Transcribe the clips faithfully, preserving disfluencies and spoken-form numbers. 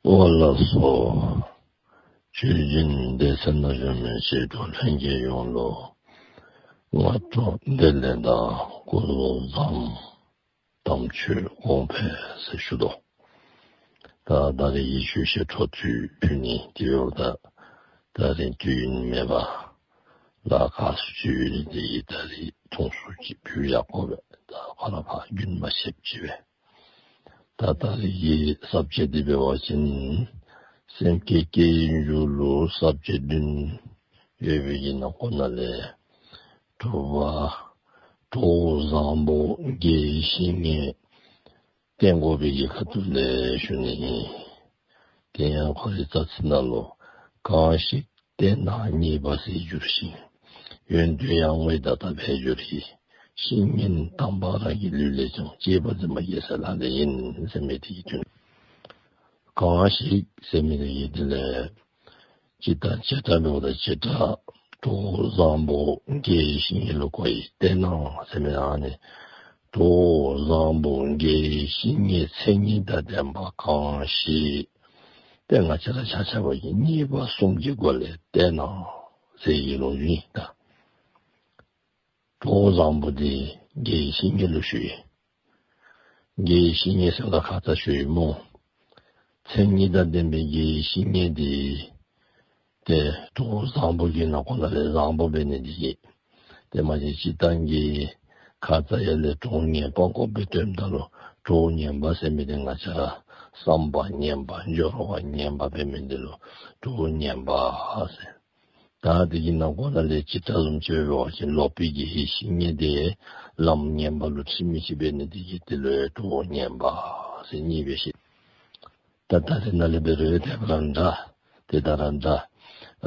འོ་ལགས་སོ། ཆོས་སྦྱིན་སྡེ་ཚན་ནང་བཞུགས་མི་ཆོས་གྲོགས་ལྷན་རྒྱས་ཡོངས་ལུ་སྔ་དྲོ་བདེ་ལེགས་དང་སྐུ་གཟུགས་བཟང་དམ་ཆོས་གོང་འཕེལ་ཟེར་ཞུ་དོ། ད་ད་རེས་ཀྱི་ཆོས་བཤད་འཕྲོ་མཐུད་ཕུལ་ནི་དེ་ཡོད། ད་ད་རེས་དུས་ཡུན་མེད་པ་ལ་ཁག་སུ་ཅིག་ཡོད་ནི་དེ་གིས་ད་རེས་ཐུང་སུ་ཅིག་ཕུལ་ཡག་གོ་སྦེ་ད་ཁོ་ར་ཕར་རྒྱུན་མ་ཆདཔ་ཅིག་སྦེ། ད་ད་རེས་ཀྱི་ས་བཅད་འདི་འབད་བ་ཅིན་སེམས་བསྐྱེད་བསྐྱེད་ཡུལ་ལུ་ས་བཅད་བདུན་ཡོད་པའི་གི་ནང་ཁོངས་ནང་ལས་དྲུག་པ་གྲོགས་བཟང་པོ་དགེ་བའི་བཤེས་གཉེན་བསྟེན་དགོ་པའི་གི་ཁ་ཐུག་ལས་ཞུ་ནི་ཨིན། དེ་ཡང་ཁོ་རའི་རྩ་ཚིག་ནང་ལུ་གང་ཞིག་བསྟེན་ན་ཉེས་པ་ཟད་འགྱུར་ཞིང་། ཡོན་ཏན་ཡར་ངོའི་ཟླ་ལྟར་འཕེལ་འགྱུར་ཞིང་། བཤེས་གཉེན་དམ་པ་རང་གི་ལུས་ལས་ཀྱང་། གཅེས་པར་འཛིན་པ་རྒྱལ་སྲས་ལག་ལེན་ཡིན། ཟེར་མི་དེ་གི་དོན། གང་ཞིག་ཟེར་མི་དེ་གི་དེ་ལས་སྤྱིར་བཏང་བྱེ་བྲག་མེད་པ་དང་བྱེ་བྲག་གྲོགས་བཟང་པོ་དགེ་བའི་བཤེས་གཉེན་ལུ་གོ་ཡི། བསྟེན་ན་ཟེར་མི་ཨ་ནི་གྲོགས་བཟང་པོ་དགེ་བའི་བཤེས་གཉེན་མཚན་ཉིད་དང་ལྡན་པ་གང་ཞིག་ཏེ་ང་བཅས་ར་ཆ་ཁྱབ་ཀྱིས་མཉེས་པ་གསུམ་གྱི་སྒོ་ལས་བསྟེན་ན་ཟེར་ཡི་ལོ་ཡིན་ད། གྲོགས་བཟང་པོ་དེ་དགེ་བའི་བཤེས་གཉེན་ལུ་ཞུ་ཡི། དགེ་བའི་བཤེས་གཉེན་ཟེར་བ་ཁ་ཙ་ཞུ་ཡི་སྨོ། མཚན་ཉིད་དང་ལྡན་པའི་དགེ་བའི་བཤེས་གཉེན་དེ་ཏེ་གྲོགས་བཟང་པོ་གི་ནང་ཁོངས་ནང་ལས་བཟང་པོ་འབད་ནི་དེ་གིས། ཏེ་མ་གཞི་སྤྱིར་བཏང་གི་ཁ་ཙ་ཡར་ལས་གྲོགས་ངན་པ་སྐོར་སྦེ་སྟོནམ་ད་ལུ་གྲོགས་ངན་པ་ཟེར་མི་དེ་ང་བཅས་ར་བསམ་པ་ངན་པ་སྦྱོར་བ་ངན་པ་འབད་མི་དེ་ལུ་གྲོགས་ངན་པ་ཟེར། ད་དེ་གི་ནང་ཁོངས་ནང་ལས་སྤྱིར་བཏང་བཟུམ་ཅིག་འབད་བ་ཅིན་ལོག་པའི་དགེ་བའི་བཤེས་གཉེན་དེ་ལམ་ངན་པ་ལུ་ཁྲིད་མི་ཅིག་འབད་ནི་དེ་གིས་དེ་ལུ་གྲོགས་ངན་པ་ཟེར་མི་འབད་ཤིག། ད་ད་རེས་ནཱ་ལས་འབད་རུང་དེ་བ་ར་འདྲ། དེ་ད་ར་འདྲ།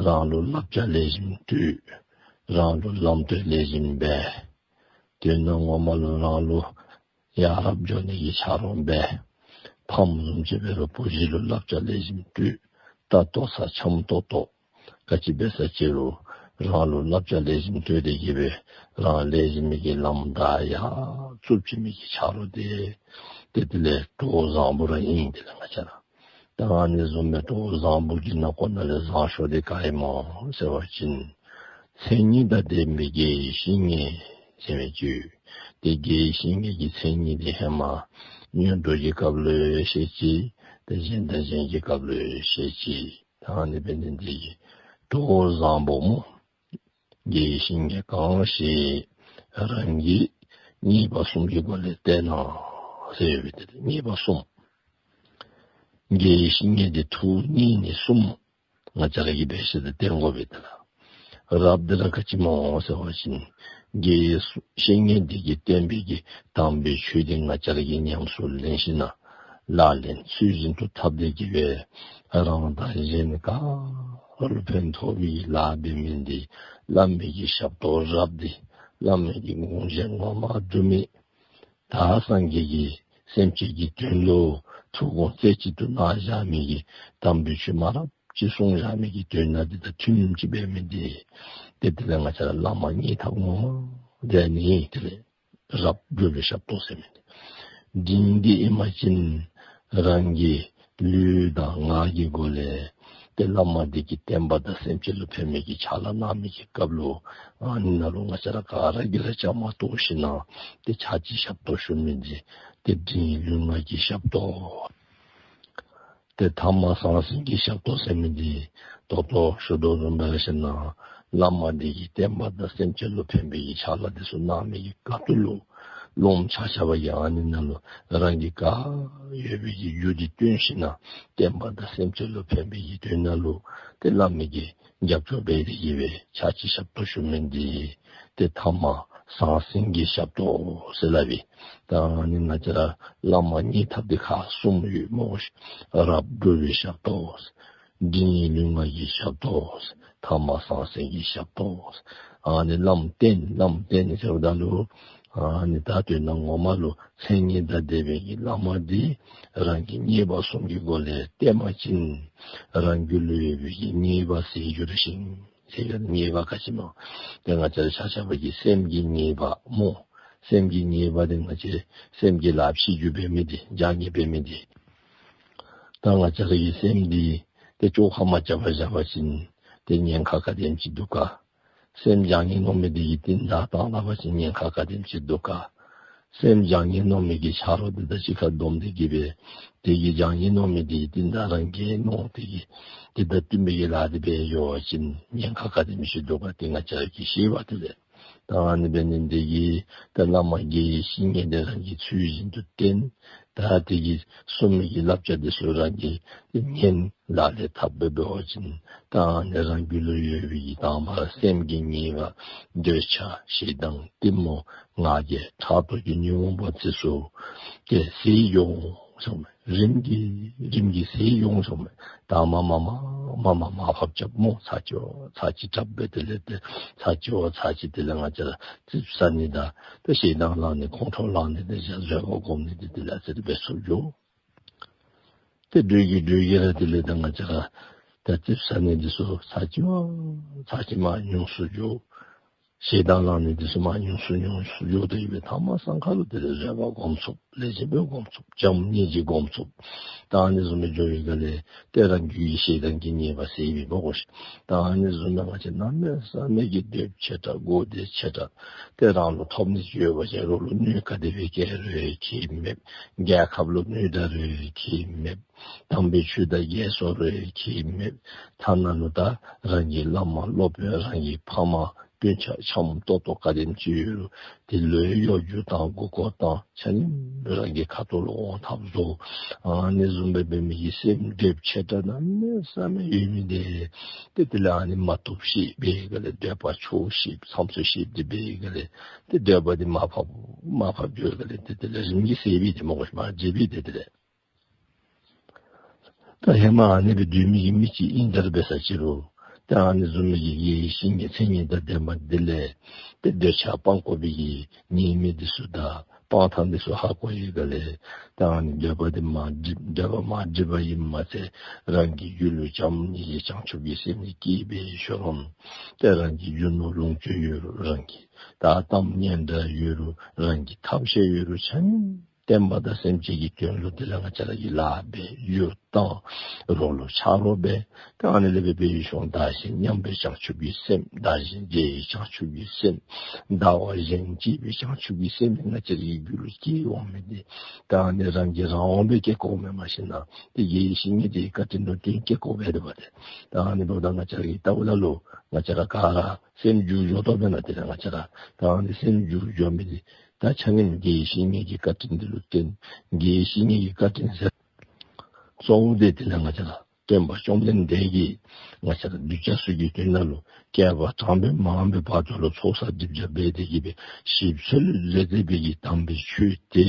རང་ལུ་བསླབ་བྱ་ལེགས་ཤོམ་སྤྲོད། རང་ལུ་ལམ་སྟོན་ལེགས་ཤོམ་འབད། དོན་ངོ་མ་ལུ་རང་ལུ་ཡ་རབས་འགྱོ་ནི་གི་ཆ་རོགས་འབད། ཕམ་བཟུམ་ཅིག་འབད་རུང་བུ་གཞི་ལུ་བསླབ་བྱ་ལེགས་ཤོམ་སྤྲོད། ད་ལྟོ་ས་འཆམ་ཏོག་ཏོ། ག་ཅི་འབད་ས་ཅི་རུང་རང་ལུ་བསླབ་བྱ་ལེགས་ཤོམ་སྤྲོད་དེ་གི་སྦེ་རང་ལེགས་ཤོམ་མི་གི་ལམ་བདའ་ཡར་བཙུགས་བྱིན་མི་གི་ཆ་རོགས་དེ་ཏེ་དེ་ལས་གྲོགས་བཟང་པོ་ར་ཨིན། དེ་ལས་ང་བཅས་ར་ད་ཨ་ནི་བཟུམ་མའི་གྲོགས་བཟང་པོ་གི་ནང་ཁོངས་ནང་ལས་བཟང་ཤོས་དེ་ག་ཨིན་སྨོ་ཟེར་བ་ཅིན་མཚན་ཉིད་དང་ལྡན་པའི་དགེ་བའི་བཤེས་གཉེན་ཟེར་མི་ཅིག། ཏེ་དགེ་བའི་བཤེས་གཉེན་གྱི་མཚན་ཉིད་དེ་ཧེ་མ་སྔོན་འགྲོ་གི་སྐབས་ལུ་བཤད་ཅི། ཏེ་གཞན་དང་གཞན་གྱི་སྐབས་ལུ་བཤད་ཅི། ད་ཨ་ནི་འབད་ནི་དེ་གིས་གྲོགས་བཟང་པོ་སྨོ། དགེ་བའི་བཤེས་གཉེན་གང་ཞིག་རང་གིས་མཉེས་པ་གསུམ་གྱི་སྒོ་ལས་བསྟེན་ན་ཟེར་ཡོད་པའི་དེ་མཉེས་པ་གསུམ། དགེ་བའི་བཤེས་གཉེན་དེ་ཐུགས་མཉེས་ནི་གསུམ་ང་བཅས་ར་གིས་འབད་ཞིནམ་ལས་བསྟེན་དགོ་པས་ཏེ་ལགས། རབ་དེ་ར་ག་ཅི་སྨོ་ཟེར་བ་ཅིན་དགེ་བའི་བཤེས་གཉེན་དེ་གིས་བསྟན་པའི་གི་དམ་པའི་ཆོས་དེ་ང་བཅས་ར་གིས་ཉམས་སུ་ལེན་ཞིནམ་ལས་ལག་ལེན་ཚུལ་བཞིན་དུ་འཐབ་སྟེ་གི་སྦེ་རང་དང་གཞན་ག་ར་ལུ་ཕན་ཐོགས་པའི་ལཱ་འབད་མི་འདི་བླ་མའི་གི་ཞབས་ཏོག་རབ་འདི་བླ་མའི་གི་དགོངས་བཞེད་ངོ་མ་སྒྲུབ་མི་ད་སངས་རྒྱས་ཀྱིས་སེམས་ཅན་གྱི་དོན་ལུ་ཐུགས་དགོངས་རྩེ་གཅིག་ཏུ་གནང་བཞག་མི་གི་དམ་པའི་ཆོས་མང་རབས་ཅིག་གསུངས་བཞག་མི་གི་དོན་དག་འདི་དང་མཐུནམ་ཅིག་འབད་མི་འདི་ཏེ་དེ་ལས་ང་བཅས་ར་བླ་མ་མཉེས་ཐབས་ངོ་མ་དེ་ཨ་ནི་དེ་ལས་རབ་སྒྲུབ་པའི་ཞབས་ཏོག་ཟེར་མི་འདི་འབྲིང་འདི་ཨིན་པ་ཅིན་རང་གི་ལུས་དང་ངག་གི་སྒོ་ལས་ཏེ་བླ་མ་འདི་གིས་བསྟན་པ་དང་སེམས་ཅན་ལུ་ཕན་མི་གི་ཕྱག་ལཱ་གནང་མི་གི་སྐབས་ལུ་ཨ་ནི་ནང་ལུ་ང་བཅས་ར་ག་ར་གིས་ར་བཅའ་མར་གཏོགས་ཞིནམ་ལས་ཏེ་ཕྱག་ཕྱི་ཞབས་ཏོག་ཞུ་མི་འདི་ཏེ་འབྲིང་ལུས་ངག་གི་ཞབས་ཏོག། ཏེ་ཐ་མ་ཟང་ཟིང་གི་ཞབས་ཏོག་ཟེར་མི་འདི་ད་ལྟོ་ཞུ་དོ་བཟུམ་འབད་ཞིནམ་ལས་བླ་མ་འདི་གིས་བསྟན་པ་དང་སེམས་ཅན་ལུ་ཕན་པའི་གི་ཕྱག་ལཱ་འདི་ཚུ་གནང་མི་གི་ཁ་ཐུག་ལུ་སློབམ་ཆ་ཁྱབ་ཀྱིས་ཨ་ནི་ནང་ལུ་རང་གི་ག་ཡོད་པའི་གི་རྒྱུ་འདི་བཏོན་ཞིནམ་ལས་བསྟན་པ་དང་སེམས་ཅན་ལུ་ཕན་པའི་གི་དོན་ནང་ལུ་ཏེ་བླ་མའི་གི་རྒྱབ་སྐྱོར་འབད་དེ་གི་སྦེ་ཕྱག་ཕྱི་ཞབས་ཏོག་ཞུ་མི་འདི་ཏེ་ཐ་མ་ཟང་ཟིང་གི་ཞབས་ཏོག་ཟེར་སླབ་ཨིན། ད་ཨ་ནི་ང་བཅས་ར་བླ་མ་མཉེས་ཐབས་འདི་ཁག་གསུམ་ཡོད་སྨོ་ཤིག། རབ་སྒྲུབ་པའི་ཞབས་ཏོག། འབྲིང་ལུས་ངག་གི་ཞབས་ཏོག། ཐ་མ་ཟང་ཟིང་གི་ཞབས་ཏོག། ཨ་ནི་བླམ་བསྟེན་བླམ་བསྟེན་ཟེརཝ་ད་ལུ་ཨ་ནི་ད་དོན་ངོ་མ་ལུ་མཚན་ཉིད་དང་ལྡན་པའི་གི་བླ་མ་འདི་རང་གིས་མཉེས་པ་གསུམ་གྱི་སྒོ་ལས་བསྟེན་པ་ཅིན་རང་རྒྱུད་ལུ་ཡོད་པའི་གི་ཉེས་པ་ཟད་འགྱུར་ཞིང་ཟེར་ཡང་ཉེས་པ་ག་ཅི་སྨོ། ཏེ་ང་བཅས་ར་ཆ་ཁྱབ་ཀྱི་སེམས་ཀྱི་ཉེས་པ་སྨོ། སེམས་ཀྱི་ཉེས་པ་འདི་ང་བཅས་སེམས་ཀྱི་ལཱ་ཕྱི་འགྱུར་འབད་མི་འདི་བྱ་ངན་འབད་མི་འདི་ ད་ང་བཅས་ར་གི་སེམས་འདི་ཏེ་བཅོ་ཁ་མ་རྐྱབ་པར་བཞག་པ་ཅིན་ཏེ་ཉེན་ཁ་ག་དེམ་ཅིག་འདུག་ག། སེམས་བྱང་ཉེས་ནོར་མེད་འདི་གིས་རྟིང་བདའ་བཏང་ད་པ་ཅིན་ཉེན་ཁ་ག་དེམ་ཅིག་འདུག་ག། སེམས་བྱང་ཉེས་ནོར་མེད་ཀྱི་ཆ་རོགས་འདི་དང་གཅིག་ཁར་བསྡོམས་ཏེ་གི་སྦེ་དེ་གི་བྱང་ཉེས་ནོར་མེད་འདི་གིས་རྟིང་བདའ་རང་གི་ནོར་དེ་གིས་དེ་དང་བསྟུན་པའི་གི་ལཱ་འདི་འབད་འགྱོ་བ་ཅིན་ཉེན་ཁ་ག་དེམ་ཅིག་འདུག་ག། ཏེ་ང་བཅས་ར་གིས་ཤེས་པ་དེ་ལས། ད་ཨ་ནི་འབད་ནི་འདི་གིས་ད་བླ་མ་དགེ་བའི་བཤེས་གཉེན་འདི་རང་གིས་ཚུལ་བཞིན་དུ་བསྟེན། ད་དེ་གིས་གསུངས་མི་གི་བསླབ་བྱ་འདི་ཚུ་རང་གིས་ཉན་ལག་ལེན་འཐབ་སྦེ་འབད་བ་ཅིན་ད་ཨ་ནི་རང་རྒྱུད་ལུ་ཡོད་པའི་གི་དང་པ་སེམས་ཀྱི་ཉེས་པ་འདོད་ཆགས་ཞེ་སྡང་གཏི་མུག་ང་རྒྱལ་ཕྲག་དོག་གི་ཉོན་མོངས་པ་འདི་ཚུ་ཏེ་ཟད་འགྱོ་འོང་ཟེར་མས། རིམ་གྱིས་རིམ་གྱིས་ཟད་འགྱོ་འོང་ཟེར་མས། ད་མར་མར་མར་མར་མར་མར་ཕབ་རྐྱབ་སྨོ། ཚར་གཅིག་ཚར་གཅིག་རྐྱབ་སྦེ་དེ་ལས་ཏེ་ཚར་གཅིག་བ་ཚར་གཅིག་དེ་ལས་ང་བཅས་ར་རྩིགཔ་ཟ་ནི་དང་ཏེ་ཞེ་སྡང་བླང་ནི་ཁོང་ཁྲོ་བླང་ནི་དེ་བཟོད་པ་སྒོམ་ནི་དེ་དེ་ལས་ཨ་ཙི་རེ་འབད་ཚུགས་འགྱོ། ཏེ་སྡོད་གི་སྡོད་གི་ར་དེ་ལས་ད་ང་བཅས་ར་ད་རྩིགཔ་ཟ་ནི་འདི་ཚུ་ཚར་གཅིག་བ་ཚར་གཅིག་མར་ཉུང་སུ་འགྱོ། ཞེ་སྡང་བླང་ནི་འདི་ཚུ་མར་ཉུང་སུ་ཉུང་སུ་འགྱོ་དེ་གི་སྦེ་ཐ་མ་སང་ཁ་ལུ་དེ་ལས་བཟོད་པ་སྒོམ་ཚུགས། ལེགས་ཤོམ་སྦེ་སྒོམ་ཚུགས། བྱམས་སྙིང་རྗེ་སྒོམ་ཚུགས། ད་ཨ་ནི་བཟུམ་སྦེ་འགྱོ་བའི་སྒང་ལས་ཏེ་རང་རྒྱུད་ཀྱི་ཞེ་སྡང་གི་ཉེས་པ་ཟད་པས་སྨོ་གོ་ཤིག། ད་ཨ་ནི་བཟུམ་སྦེ་ང་བཅས་གནམ་མེད་ས་མེད་ཀྱི་འདོད་ཆེ་དྲགས་དགོས་འདོད་ཆེ་དྲགས་ཏེ་རང་ལུ་ཐོབ་ནི་ཅིག་ཡོད་པ་ཅིན་རོགས་ལུ་གནོད་ག་དེ་སྦེ་བཀལ་རུང་ཁྱད་མེད། རྒྱལ་ཁབ་ལུ་གནོད་ད་རུང་ཁྱད་མེད། དམ་པའི་ཆོས་དང་འགལ་སོང་རུང་ཁྱད་མེད། ཐ་ན་ལུ་ད་རང་གི་བླ་མ་སློབ་དཔོན་རང་གི་ཕ་མ་སྤུན་ཆ་འཆམ་ཏོག་ཏོ་ག་དེམ་ཅིག་ཡོད་རུང་དེ་ལུ་གཡོ་སྒྱུ་དང་མགུ་སྐོར་དང་ཆ་མཉམ་རང་གི་ཁ་ཐུག་ལུ་འོང་ཐབས་བཟོ། ཨ་ནི་བཟུམ་སྦེ་འབད་མི་གི་སེམས་འདོད་ཆེ་དྲགས་གནམ་མེད་ས་མེད་ཡོད་མི་འདི་ཏེ་དེ་ལས་ཨ་ནི་མ་བཏུབ་ཤེས་འབད་བའི་སྒང་ལས་འདོད་པ་ཆོག་ཤེས་ཚམ་ཚོད་ཤེས་འདི་འབད་བའི་སྒང་ལས་ཏེ་འདོད་པ་འདི་མར་ཕབ་མར་ཕབ་འགྱོ་བའི་སྒང་ལས་ཏེ་དེ་ལས་རིམ་གྱིས་ཟད་པས་ཏེ་སྨོ་གོ་ཤིག། མར་བརྗེད་པས་ཏེ་དེ་ལས། ད་ཧེ་མ་ཨ་ནི་སྦེ་སྡོད་མི་གི་མི་ཅིག་ཨིན་ད་ར་འབད་ས་ཅིག་རུང་ད་ཨ་ནི་བཟུམ་མའི་གི་དགེ་བའི་བཤེས་གཉེན་མཚན་ཉིད་དང་ལྡན་པ་འདི་ལས་ཏེ་འདོད་ཆགས་སྤང་དགོ་པའི་གི་ཉེས་དམིགས་འདི་ཚུ་དང་སྤང་ཐངས་འདི་ཚུ་ཧ་གོ་བའི་སྒང་ལས་ད་ཨ་ནི་འདོད་པ་འདི་མར་འགྲིབ་འདོད་པ་མར་འགྲིབ་པ་ཨིནམ་མ་ཚད་རང་གི་རྒྱུད་ལུ་བྱམས་སྙིང་རྗེ་བྱང་ཆུབ་ཀྱི་སེམས་འདི་སྐྱེས་སྦེ་ཤོང་རུང་ཏེ་རང་གི་རྒྱུ་ནོར་ལོངས་སྤྱོད་ཡོད་རུང་རང་གི་ད་གཏམ་སྙན་གྲགས་ཡོད་རུང་རང་གི་ཐབས་ཤེས་ཡོད་རུང་ཆ་མཉམ་བསྟན་པ་དང་སེམས་ཅན་གྱི་དོན་ལུ་དེ་ལས་ང་བཅས་ར་གིས་ལཱ་འབད་ཡུལ་བཏང་རོགས་ལུ་ཆ་རོགས་འབད། ད་ཨ་ནི་ལས་འབད་འབད་ཡི་ཤོང་བདག་གཞན་མཉམ་པའི་བྱང་ཆུབ་ཀྱི་སེམས་བདག་གཞན་བརྗེ་བའི་བྱང་ཆུབ་ཀྱི་སེམས་བདག་དབང་གཞན་གཅེས་པའི་བྱང་ཆུབ་ཀྱི་སེམས་འདི་ང་བཅས་ར་གི་རྒྱུད་ལུ་སྐྱེ་འོང་མི་འདི་ད་ཨ་ནི་རང་གིས་རང་དབང་སྦེ་སྐྱེ་དགོ་མེན་མ་གཞི་ན་ཏེ་དགེ་བའི་བཤེས་གཉེན་འདི་གི་བཀའ་དྲིན་ལུ་བརྟེན་སྐྱེ་དགོ་པས་དེ་འབད་དེ། ད་ཨ་ནི་འབདཝ་ད་ང་བཅས་ར་གིས་ལྟཝ་ད་ལུ་ང་བཅས་ར་ག་ར་སེམས་འགྱུར་འགྱོ་དོ་མེན་ན། དེ་ལས་ང་བཅས་ར་ད་ཨ་ནི་སེམས་འགྱུར་འགྱོ་མི་འདི་ད་ཆ་མཉམ་དགེ་བའི་བཤེས་གཉེན་གྱི་བཀའ་དྲིན་འདི་ལུ་བརྟེན། དགེ་བའི་བཤེས་གཉེན་གྱི་བཀའ་དྲིན་ཟེར་གཙོ་བོ་འདི་དེ་ལས་ང་བཅས་ར་སྟོན་པ་བཅོམ་ལྡན་འདས་ཀྱིས་ང་བཅས་ར་གདུལ་བྱ་ཚུ་གི་དོན་ལུ་བསྐལ་པ་གྲངས་མེད་མང་པོའི་བར་དུ་ལུ་ཚོགས་བསགས་སྒྲིབ་སྦྱང་འབད་དེ་གི་སྦེ་ཞིབ་འཚོལ་མཛད་མཛད་པའི་གི་དམ་པའི་ཆོས་དེ་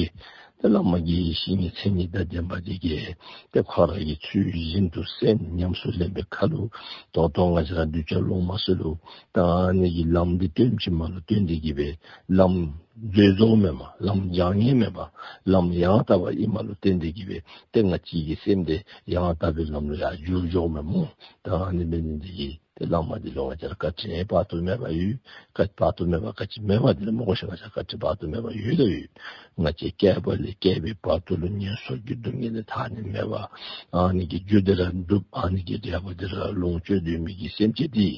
ཏེ་བླ་མ་དགེ་བའི་བཤེས་གཉེན་མཚན་ཉིད་དང་ལྡན་པ་འདི་གིས་ཏེ་ཁོ་ར་གིས་ཚུལ་བཞིན་དུ་གསན་ཉམས་སུ་ལེན་པའི་ཁར་ལུ་ད་ལྟོ་ང་བཅས་ར་གདུལ་བྱ་སློབ་མ་ཚུ་ལུ་ད་ཨ་ནི་གི་ལམ་འདི་སྟོན་ཅིག་མ་ལུ་སྟོན་ཏེ་གི་སྦེ་ལམ་འཛོལ་འཛོལཝ་མེན་པར་ལམ་བྱང་ཉེས་མེད་པར་ལམ་ཡང་དག་པ་ཨིནམ་ལུ་བརྟེན་ཏེ་གི་སྦེ་ཏེ་ང་བཅས་ཀྱི་སེམས་འདི་ཡང་དག་པའི་ལམ་ལུ་ཡར་འགྱུར་འགྱོཝ་མས་སྨོ། ད་ཨ་ནི་འབད་ནི་འདི་གིས་ཏེ་བླ་མ་འདི་ལུ་ང་བཅས་ར་བཀའ་དྲིན་དཔག་ཏུ་མེད་པ་ཡོད། བཀའ་དྲིན་དཔག་ཏུ་མེད་པ་ག་ཅི་མེད་པ་འདི་ལུ་སྨོ་གོ་ཤིག། ང་བཅས་བཀའ་དྲིན་དཔག་ཏུ་མེད་པ་ཡོད་དོ་ཡོད། ང་བཅས་བསྐལ་པ་ལས་བསྐལ་པའི་བར་དུ་ལུ་ངན་སོང་གི་སྡུག་བསྔལ་ལས་ཐར་ནི་མེད་པར་ཨ་ནི་གི་རྒྱུ་འདི་ར་བསྒྲུབ་ཨ་ནི་གི་འབྲས་བུ་འདི་ར་ལོངས་སྤྱོད་སྡོད་མི་གི་སེམས་ཅན་འདི་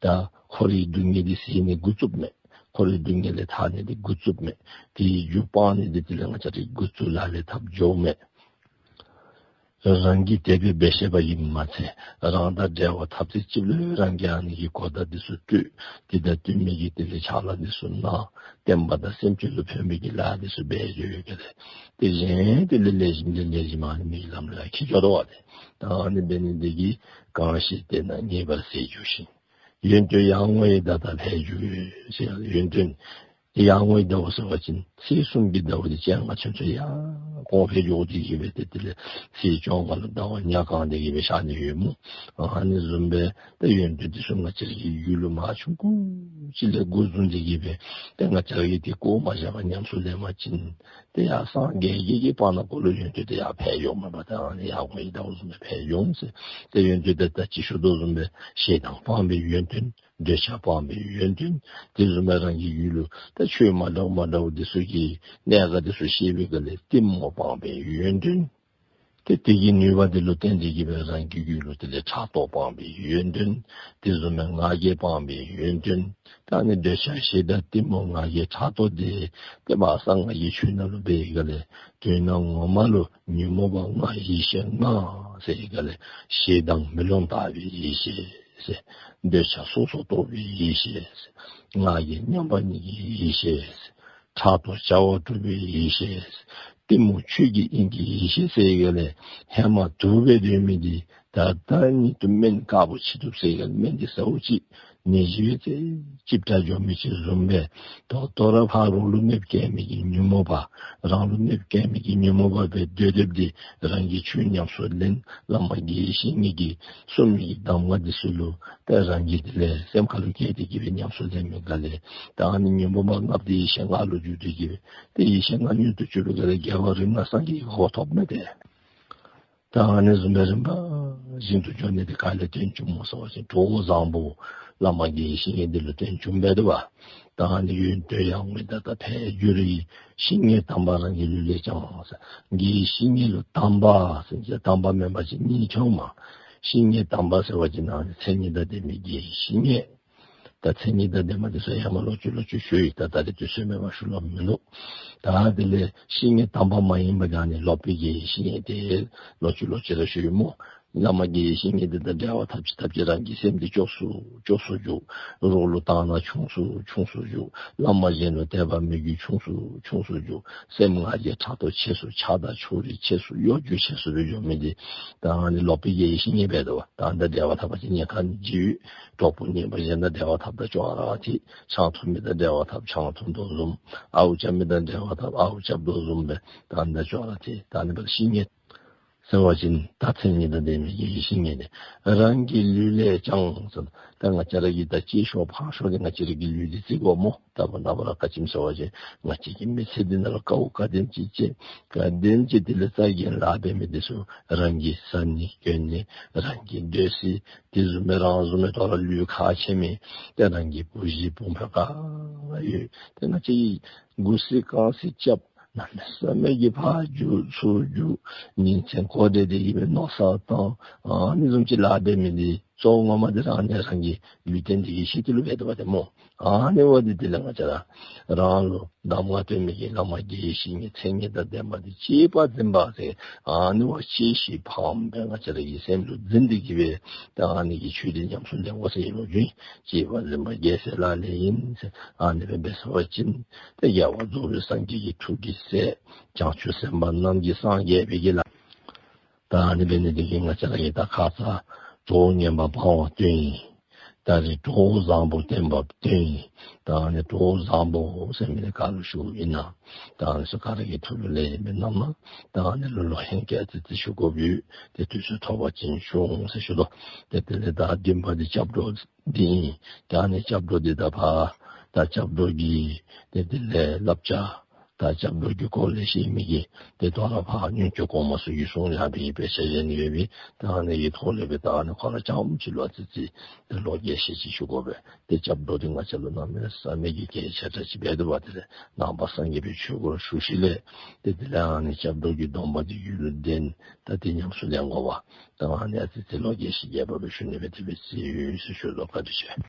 ད་འཁོར་བའི་སྡུག་བསྔལ་འདི་སེལ་ནི་འགོ་བཙུགསཔ་མས། འཁོར་བའི་སྡུག་བསྔལ་ལས་ཐར་ནི་འདི་འགོ་བཙུགསཔ་མས། དེའི་རྒྱུ་སྤང་ནི་འདི་དེ་ལས་ང་བཅས་ར་འགོ་བཙུགས་ལག་ལེན་འཐབ་འགྱོཝ་མས། རང་གིས་དེ་སྦེ་འབད་ཤེས་པ་ཨིནམ་མ་ཚད་རང་དང་འབྲེལ་བ་འཐབ་ཚད་ཅིག་ལུ་རང་གིས་ཨ་ནི་གི་གོ་བརྡ་འདི་ཚུ་སྤྲོད། དེ་དང་བསྟུན་མི་གི་དེ་ལས་ཕྱག་ལཱ་འདི་ཚུ་གནང་། བསྟན་པ་དང་སེམས་ཅན་ལུ་ཕན་པའི་གི་ལཱ་འདི་ཚུ་འབད་འགྱོ་བའི་སྒང་ལས་ཏེ་གཞན་དེ་ལས་ལེགས་ཤོམ་ལས་ལེགས་ཤོམ་ཨ་ནི་མི་གི་ལམ་ལུ་ཡར་འཁྱིད་འགྱོ་དོ་བ་ཏེ། ད་ཨ་ནི་འབད་ནི་འདི་གིས་གང་ཞིག་བསྟེན་ན་ངེས་པར་ཟད་འགྱུར་ཞིང་། ཡོན་ཏན་ཡར་ངོ་ཡི་ཟླ་ལྟར་འཕེལ་འགྱུར་ཟེར། ཡོན་ཏན་འདི་ཡར་ངོ་ཡི་ཟླཝ་ཟེར་བ་ཅིན་ཚེས་གསུམ་གྱི་ཟླཝ་འདི་བཅོ་ལྔ་ཚུན་ཚོད་ཡར་གོང་འཕེལ་འགྱོ་སྟེ་གི་སྦེ་ཏེ་དེ་ལས་ཚེས་བཅོ་ལྔ་ལུ་ཟླ་བ་ཉ་གང་སྟེ་གི་སྦེ་ཤར་ནི་ཡོད་སྨོ། ཨ་ནི་བཟུམ་སྦེ་ཏེ་ཡོན་ཏན་འདི་ཚུ་ང་བཅས་ར་གི་རྒྱུད་ལུ་མར་ཆུང་ཀུ་ཅིག་ལས་འགོ་བཟུང་སྟེ་གི་སྦེ་ཏེ་ང་བཅས་ར་གིས་འདི་བཀོ་མ་བཞག་པར་ཉམས་སུ་ལེན་པ་ཅིན་ཏེ་ཡར་སངས་རྒྱས་ཀྱི་གི་བར་ན་ཀོ་ལུ་ཡོན་ཏན་འདི་ཡར་འཕེལ་འགྱོཝ་མས་པ། ཏེ་ཨ་ནི་ཡར་ངོ་ཡི་ཟླཝ་བཟུམ་སྦེ་འཕེལ་འགྱོ་འོང་ཟེར། ཏེ་ཡོན་ཏན་འདི་ད་ཅི་ཞུ་དོ་བཟུམ་སྦེ་ཞེ་སྡང་སྤངས་པའི་ཡོན་ཏན། འདོད་ཆགས་སྤངས་པའི་ཡོན་ཏན། དེ་བཟུམ་སྦེ་རང་གི་རྒྱུད་ལུ་ད་ཆོས་མ་འདྲཝ་མ་འདྲཝ་འདི་ཚུ་གི་གནད་འགག་འདི་ཚུ་ཤེས་པའི་སྒང་ལས་གཏི་མུག་སྤངས་པའི་ཡོན་ཏན། ཏེ་དེ་གི་ནུས་པ་དེ་ལུ་བརྟེན་ཏེ་གི་སྦེ་རང་གི་རྒྱུད་ལུ་དེ་ལས་ཕྲག་དོག་སྤངས་པའི་ཡོན་ཏན། དེ་བཟུམ་མའི་ང་རྒྱལ་སྤངས་པའི་ཡོན་ཏན། ད་ཨ་ནི་འདོད་ཆགས་ཞེ་སྡང་གཏི་མུག་ང་རྒྱལ་ཕྲག་དོག་དེ་ཏེ་མར་གསང་སྔགས་ཀྱི་ཆོས་ནང་ལུ་འབད་བའི་སྒང་ལས་དོན་ངོ་མ་ལུ་ཉོན་མོངས་པ་ལྔ་ཡེ་ཤེས་ལྔ་ཟེར་བའི་སྒང་ལས་ཞེ་སྡང་མེ་ལོང་ལྟ་བུའི་ཡེ་ཤེས་ཟེར། འདོད་ཆགས་སོ་སོར་རྟོག་པའི་ཡེ་ཤེས་ཟེར། ང་རྒྱལ་མཉམ་པ་ཉིད་ཀྱི་ཡེ་ཤེས་ཟེར། ཕྲག་དོག་བྱ་བ་གྲུབ་པའི་ཡེ་ཤེས་ཟེར། གཏི་མུག་ཆོས་ཀྱི་དབྱིངས་ཀྱི་ཡེ་ཤེས་ཟེར་བའི་སྒང་ལས་ཧེ་མ་དུག་སྦེ་སྡོད་མི་འདི་ད་ལྟ་ཉིད་དུ་སྨན་དཀརཔོ་ཅིག་འདུག་ཟེར་བའི་སྒང་ལས་སྨན་འདི་ཟཝ་ཅིག་ནད་གཞི་འབད་ཚེ་ཅིག་དྲག་འགྱོ་མི་ཅིག་བཟུམ་སྦེ་ད་ལྟོ་ར་ཕར་རོགས་ལུ་མེདཔ་བསྐྱལ་མི་གི་ཉོན་མོངས་པ་རང་ལུ་མེདཔ་བསྐྱལ་མི་གི་ཉོན་མོངས་པ་སྦེ་སྡོད་སྡོདཔ་འདི་རང་གིས་ཆོས་ཉམས་སུ་ལེན་བླ་མ་དགེ་བའི་བཤེས་གཉེན་གྱིས་གསུངས་མི་གི་གདམས་ངག་འདི་ཚུ་ལུ་ཏེ་རང་གིས་དེ་ལས་སེམས་ཁ་ལུ་བསྐྱེད་དེ་གི་སྦེ་ཉམས་སུ་ལེན་མི་སྒང་ལས་ད་ཨ་ནི་ཉོན་མོངས་པ་ལྔ་པོ་དེ་ཡེ་ཤེས་ལྔ་ལུ་འགྱུར་ཏེ་གི་སྦེ་ཏེ་ཡེ་ཤེས་ལྔ་མངོན་དུ་གྱུར་པའི་སྒང་ལས་རྒྱལ་བ་རིགས་ལྔ་སངས་རྒྱས་ཀྱི་གོ་འཕང་ཐོབ་མི་དེ། ད་ཨ་ནི་བཟུམ་སྦེ་རིམ་པ་བཞིན་དུ་འགྱོ་ནི་དེ་ག་ལས་བརྟེན་བྱུངམ་སྨོ་ཟེར་བ་ཅིན་གྲོགས་བཟང་པོ་བླ་མ་དགེ་བའི་བཤེས་གཉེན་འདི་ལུ་བརྟེན་བྱུངམ་སྦེ་འདུག་པ། ད་ཨ་ནི་ཡོན་ཏན་ཡར་ངོའི་ད་ལྟ་འཕེལ་འགྱུར་བའི་བཤེས་གཉེན་དམ་པ་རང་གི་ལུས་ལས་ཀྱང་ཟེར། དགེ་བའི་བཤེས་གཉེན་ལུ་དམ་པ་ཟེར་ཅིག་དམ་པ་མེན་པ་ཅིག་གཉིས་འཁྱོངས་མས། བཤེས་གཉེན་དམ་པ་ཟེར་བ་ཅིན་ཨ་ནི་མཚན་ཉིད་དང་ལྡན་མི་དགེ་བའི་བཤེས་གཉེན། ད་མཚན་ཉིད་དང་ལྡན་མི་འདི་ཚུ་ཡང་མ་ལོག་ཅི་ལོག་ཅི་ཞུ་ཡི། ད་ད་རེས་དུས་ཚོད་མེད་པར་ཞུ་ལོང་མིན་འདུག། ད་དེ་ལས་བཤེས་གཉེན་དམ་པ་མ་ཡིན་པ་ག་ནི་ལོག་པའི་དགེ་བའི་བཤེས་གཉེན་དེ་ལོག་ཅི་ལོག་ཅི་ར་ཞུ་ཡི་སྨོ། བླ་མ་དགེ་བའི་བཤེས་གཉེན་དེ་དང་འབྲེལ་བ་འཐབ་ཅི་འཐབ་ཅི་རང་གི་སེམས་འདི་སྐྱོ་སུ་སྐྱོ་སུ་འགྱོ། རོགས་ལུ་བཏང་ན་ཆུང་སུ་ཆུང་སུ་འགྱོ། བླ་མ་གཞན་ལུ་དད་པ་མོས་གུས་ཆུང་སུ་ཆུང་སུ་འགྱོ། སེམས་ང་རྒྱལ་ཕྲག་དོག་ཆེ་སུ་ཆགས་སྡང་ཕྱོགས་རིས་ཆེ་སུ་གཡོ་སྒྱུ་ཆེ་སུ་སྦེ་འགྱོ་མི་འདི་ད་ཨ་ནི་ལོག་པའི་དགེ་བའི་བཤེས་གཉེན་འབད་དོ། ད་ཨ་ནི་དང་འབྲེལ་བ་འཐབ་པ་ཅིན་ཉེན་ཁ་ཅིག་ཡོད། གྲོགས་པོ་ངན་པ་གཞན་དང་འབྲེལ་བ་འཐབ་ད་ཅོག་ར་འཐད། ཆང་འཐུང་མི་དང་འབྲེལ་བ་འཐབ་ཆང་འཐུང་དོ་བཟུམ། ཨརཝ་རྐྱབ་མི་དང་འབྲེལ་བ་འཐབ་ཨརཝ་རྐྱབ་དོ་བཟུམ་སྦེ་ད་ཨ་ནི་དང་ཅོག་ར་འཐད། ད་ཨ་ནི་འབདཝ་ད་བཤེས་གཉེན་ཟེར་བ་ཅིན་ད་མཚན་ཉིད་དང་ལྡན་མི་དགེ་བའི་བཤེས་གཉེན་དེ་རང་གི་ལུས་ལས་ཀྱང་ཟེར། ད་ང་བཅས་ར་གིས་ད་ལྕི་ཤོས་ཕངས་ཤོས་དེ་ང་བཅས་ར་གི་ལུས་འདི་བརྩི་དགོ་སྨོ། ད་ནངས་པ་ར་ག་ཅི་སྨོ་ཟེར་བ་ཅིན་ང་བཅས་ཀྱི་མི་ཚེ་འདི་ནང་ལུ་དཀའཝ་ག་དེམ་ཅིག་སྤྱད་ག་དེམ་ཅིག་དེ་ལས་རྩ་འགེངས་ལཱ་འབད་མི་འདི་ཚུ་རང་གིས་བཟའ་ནི་གྱོན་ནི་རང་གིས་སྡོད་ས་དེ་བཟུམ་སྦེ་རང་བཟུམ་སྦེ་དོ་རུང་ལུས་ཁག་ཆེ་མི་ཏེ་རང་གི་བུ་གཞི་བུམོ་ག་ཡོད་ཏེ་ང་བཅས་ཀྱིས་གུ་སི་ཀང་སི་རྐྱབ་གནམ་མེད་ས་མེད་ཀྱི་ཕར་རྒྱུག་ཚུར་རྒྱུག་ཉིན་མཚན་གོ་བདེ་དེ་གི་སྦེ་མནོ་བསམ་བཏང་ཨ་ནི་བཟུམ་ཅིག་ལཱ་འབད་མི་འདི་གཙོ་བོ་ངོ་མ་འདི་རང་ནི་རང་གི་ལུས་རྟེན་འདི་གི་ཆེད་དུ་ལུ་འབད་དོ་བ་ཏེ་སྨོ། ཨ་ནི་འབདཝ་ད་དེ་ལས་ང་བཅས་ར་རང་ལུ་གདམས་ངག་སྟོན་མི་གི་བླ་མ་དགེ་བའི་བཤེས་གཉེན་མཚན་ཉིད་དང་ལྡན་པ་འདི་གཅེས་པར་འཛིན་པ་ཟེར། ཨ་ནི་བ་གཅེས་ཤིང་ཕངས་པའི་ང་བཅས་ར་གི་སེམས་ལུ་འཛིན་ཏེ་གི་སྦེ་ད་ཨ་ནི་གི་ཆོས་འདི་ཉམས་སུ་ལེན་དགོ་ཟེར་བའི་ལོ་རྒྱུས། གཅེས་པར་འཛིན་པ་རྒྱལ་སྲས་ལག་ལེན་ཡིན་ཟེར། ཨ་ནི་སྦེ་འབད་ཚུགས་པ་ཅིན་ཏེ་རྒྱལ་བ་རྫོགས་པའི་སངས་རྒྱས་ཀྱི་ཐུགས་ཀྱི་སྲས་བྱང་ཆུབ་སེམས་དཔའ་རྣམས་ཀྱི་སངས་རྒྱས་པའི་གི་ལཱ། ད་ཨ་ནི་འབད་ནི་དེ་གིས་ང་བཅས་ར་གིས་ད་ཁ་ཙ་གྲོགས་ངན་པ་སྤང་བ་སྟོན་ཡི། ད་རེས་གྲོགས་བཟང་པོ་བསྟེན་པ་སྟོན་ཡི། ད་ཨ་ནི་གྲོགས་བཟང་པོ་ཟེར་མི་འདི་ག་ལུ་ཞུཝ་ཨིན་ན། ད་ཨ་ནི་ཚུ་ག་ར་གི་ཐུགས་ལུ་ལེགས་ཤོམ་སྦེ་བསྣམས་གནང་། ད་ཨ་ནི་ལུ་ལོག་ཧེང་སྐལ་ཨ་ཙི་ཅིག་ཞུ་དགོཔ་ཡོད། ཏེ་དུས་ཚོད་ཐོབ་པ་ཅིན་ཞུ་འོང་ཟེར་ཞུ་དོ། ཏེ་དེ་ལས་ད་བདུན་པ་འདི་སྐྱབས་འགྲོ་འདི་ཨིན། ད་ཨ་ནི་སྐྱབས་འགྲོ་འདི་ད་ཕར་ད་སྐྱབས་འགྲོ་གི་ཏེ་དེ་ལས་བསླབ་བྱ་ད་སྐྱབས་འགྲོ་གི་སྐོར་ལས་ཤེས་མི་གི་ཏེ་དོ་རུང་ཕར་སྔོན་གྱི་གོང་མ་ཚུ་གིས་གསུངས་ཡར་སྦེ་དཔེ་ཆ་བཞེངས་ནི་ཡོད་པས། ད་ཨ་ནི་གི་ཐོག་ལས་སྦེ་ད་ཨ་ནི་ཁོ་ར་རྐྱངམ་ཅིག་ལུ་ཨ་ཙི་ཅིག་ཏེ་ལོག་རྒྱས་བཤད་ཅིག་ཞུ་དགོ་པས། ཏེ་སྐྱབས་འགྲོ་འདི་ང་བཅས་ལུ་གནམ་མེད་ས་མེད་ཀྱི་གལ་ཆེ་དྲགས་ཅིག་འབད་དོ་བ། དེ་ལས་ནང་པ་སངས་རྒྱས་པའི་ཆོས་སྒོར་ཞུགས་ཞིནམ་ལས་ཏེ་དེ་ལས་ཨ་ནི་སྐྱབས་འགྲོ་གི་སྡོམ་པ་འདི་རྒྱུད་ལུ་ལྡན། ད་འདི་ཉམས་སུ་ལེན་དགོ་པས། ད་ཨ་ནི་ཨ་ཙི་ཅིག་ལོག་རྒྱས་བཤད་རྒྱས་པ་སྦེ་ཞུ་ནི་སྦེ་དེ་སྦེ་རྩིས་ཡོད་ཟེར་ཞུ་དོ། བཀའ་དྲིན་ཆེ།